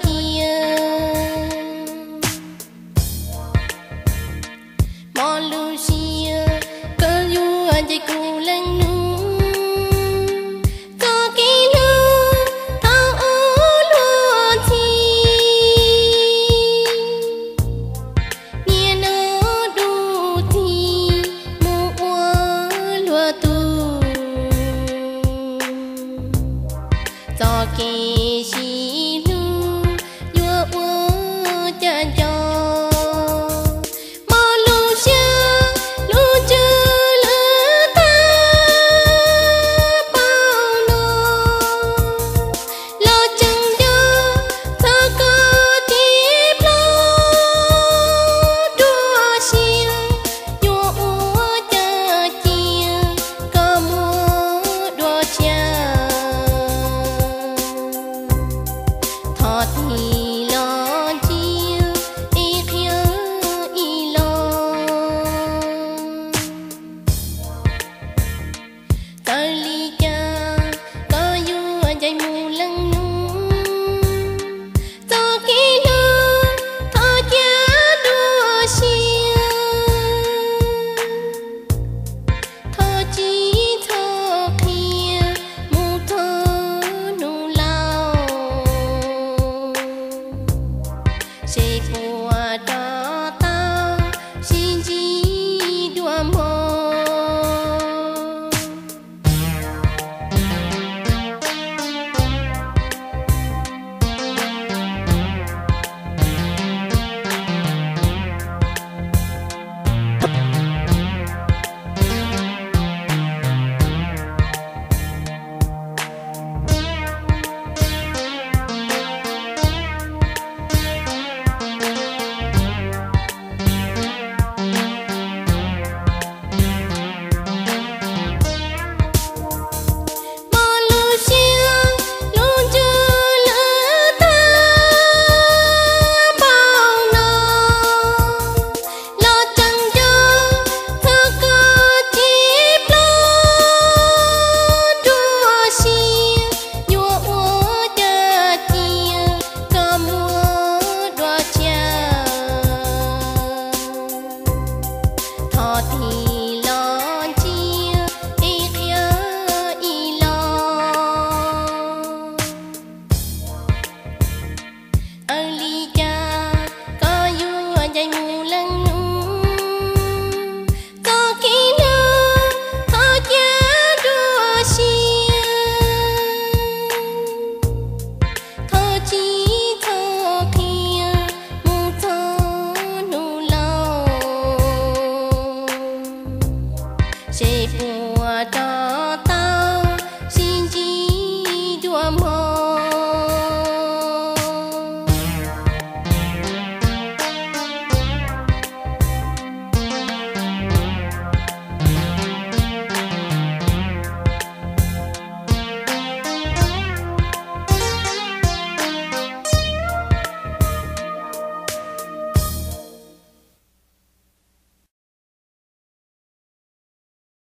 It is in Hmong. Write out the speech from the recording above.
cia. Hmo lub sij hawm koj yuav ncaim kuv leej nus, txoj kev hlub thaum ub luag ntxhi. Niaj hnub dub txig mus ua luag tug, txoj kev sib hlub yuav ua cas nco. Hmo lub sij hawm lub ntsws lwm tag npaum no, los tseem nco txog koj tib plhaub dua siab, yuav ua cas cia koj muab dua tshiab. Thov tig los ntsia ib qhia ib los. Txawm li cas koj yuav ncaim mus leej nus, txoj kev hlub thov cia dua siab. Thov tsis txhob qhia mus txog hnub laus, seb puas rov tau sib ntsib dua hmo. Hmo lub sij hawm lub ntsws lwm tag npaum no, los tseem nco txog koj tib plhaub dua siab, yuav ua cas cia koj muab dua tshiab. Thov tig los ntsia ib qhia ib los. Txawm li cas koj yuav ncaim